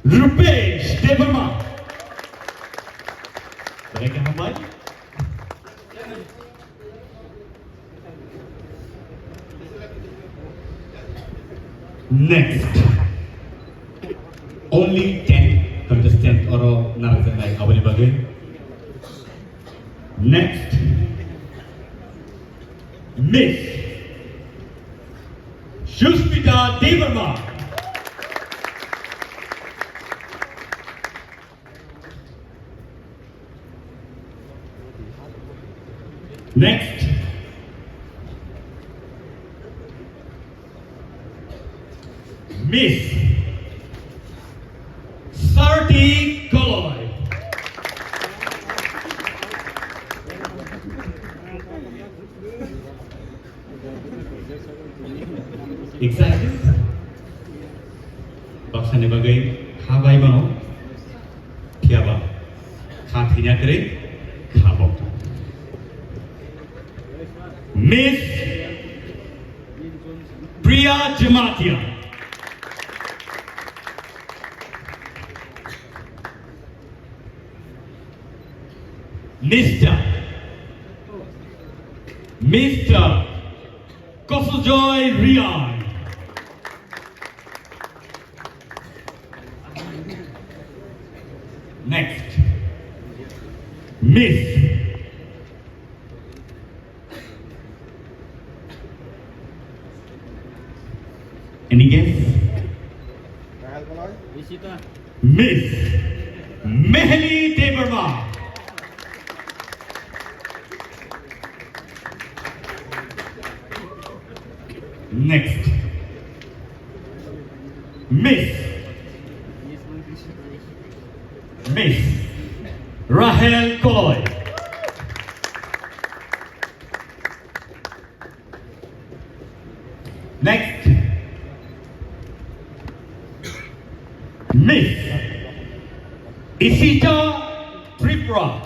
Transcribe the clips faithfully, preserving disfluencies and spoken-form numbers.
Rupesh Debbarma. Belai khe hambai. Next. Only ten contestant oro narwkjaknai aboni bagwi. Next. Miss Suspita Debbarma. Next. Miss Sarti Koloi. Excited? Baksani bagwi kha bai mano, phiya ba kha thwina kwrwi kha bo. Miss Priya Jamatia. Mister, Mister Kosojoy Riai. Next. Miss. Any guess? Miss Mehli Debbarma. Next. Miss. Miss Rahel Koloi. Next. Miss Isita Tripura.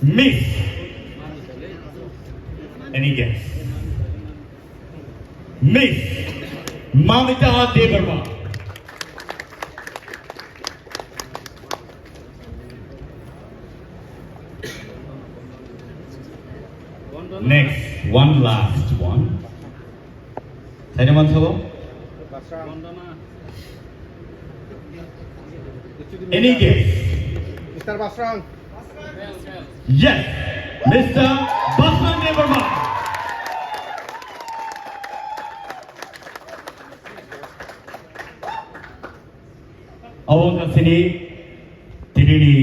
Miss. Any guess? Miss Mamita Debbarma. Next, one last one. Saina mansabo? Any guess? Mister Basrang. Yes, Mister Basrang Debbarma. Abo wngkha chini tinini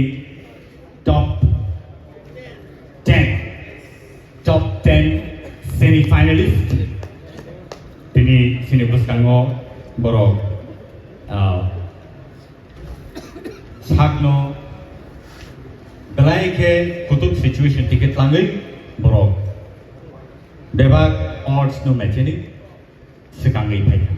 top ten, top ten semi finalist. Tini chini bwskango borok, ah, sakno belai khe kutuk situation tike tlangwi borok bebak odds no mechani swkangwi phaikha.